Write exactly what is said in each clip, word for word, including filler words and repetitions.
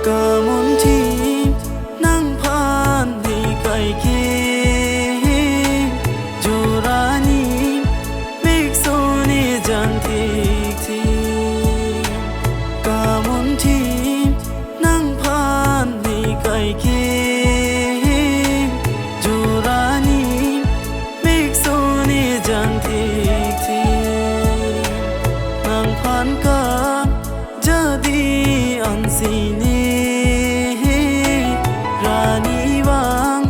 Kamunthim nangphan ne kaike, jora ni mikso ne jang thekthek. Kamunthim nangphan ne kaike, jora ni mikso ne jang thekthek. Nangphan kap jadi ansi ne, rani vang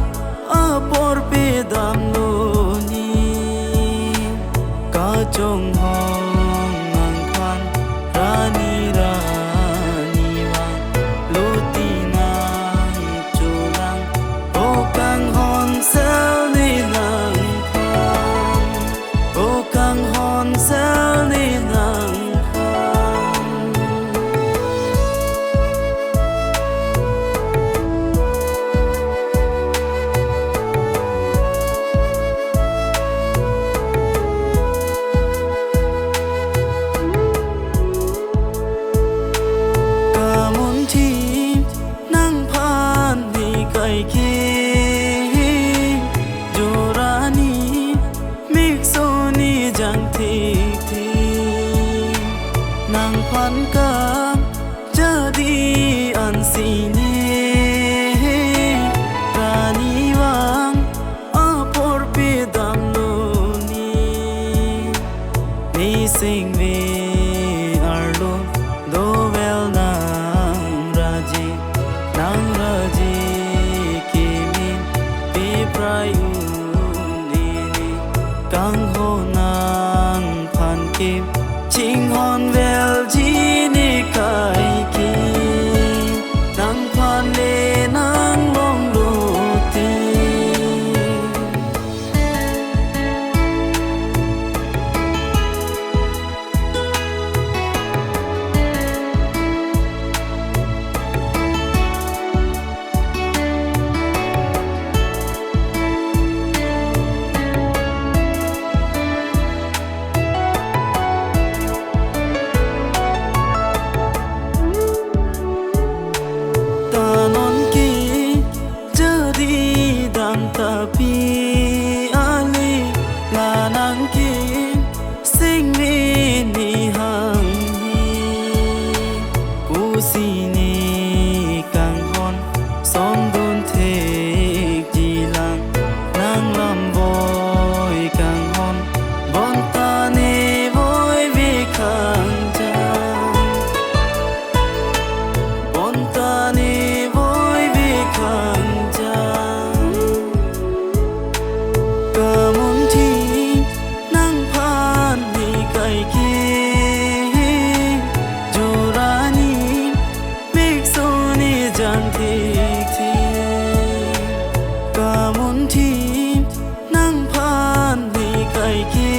apor pedamlo ne. Kachonghong nangphan rani, rani vang loti nangcholang, o kanghon sel ne nangphan, o kanghon sel ne nangphan. Kamunthim nangphan ne kaike, jora ni mikso ne jang thekthek. Nangphan kap jadi ansi ne, rani vang apor pedamlo ne. Ne singve arlo dovel nangraje, nangraje kemin peprai un-e ne. Kanghon nangphan ke chinghon velji ne kaike, nangphan le nanglonglo te. Ta non ke jadi dam tapi ale, la nang ke singve ne hanghe. Pusi ne kanghon sondun thekji lang, nang lam voi kanghon bonta ne voive kangjang, bonta ne voive kangjang. Kamunthim nangphan ne kaike, jora ni mikso ne jang thekthek. Kamunthim nangphan ne kaike,